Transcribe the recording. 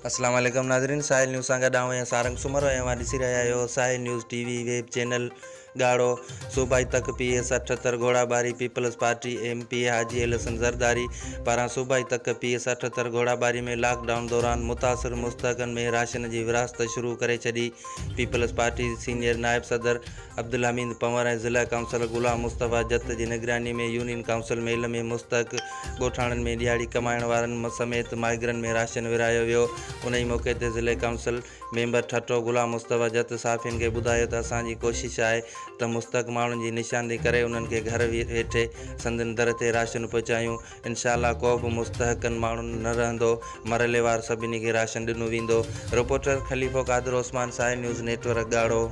اسلام عليڪم ناظرين ساحل نيوز سان گڏ آئون آهيان سارنگ سومرو ۽ اوهان ڏسي رهيا آهيو Sahil news T V web channel. ڳاڙهو صوبائي تڪ P S 78 Ghorabari peoples party M P A Haji Alhassan Zardari پاران صوبائي تڪ P S 78 Ghorabari ۾ lock down دوران متاثر مستحقن ۾ راشن جي ورهاست شروع ڪري ڇڏي. پيپلز پارٽي سينيئر نائب صدر عبدالحميد پنور ۽ ضلع ڪائونسلر غلام مصطفيٰ جت جي نگراني ۾ يونين ڪائونسل ميل ۾ مستحق ڳوٺاڻن ۾ ڏهاڙي ڪمائڻ وارن سميت مائگرن ۾ راشن ورهايو ويو. انهي موقعي تي ضلعي ڪائونسل ميمبر ٺٽو غلام مصطفيٰ جت صحافين کي ٻڌايو ته اسان جي ڪوشش آهي ته مستحق ماڻهن جي نشاندهي ڪري انهن کي گهر ويٺي سندن در تي راشن پهچايون انشاء الله ڪو به مستحقن ماڻهن نه رهندو مرحليوار سڀني کي راشن ڏنو ويندو. Reporter Khalifo Qadir Usman Sahil news network Garho.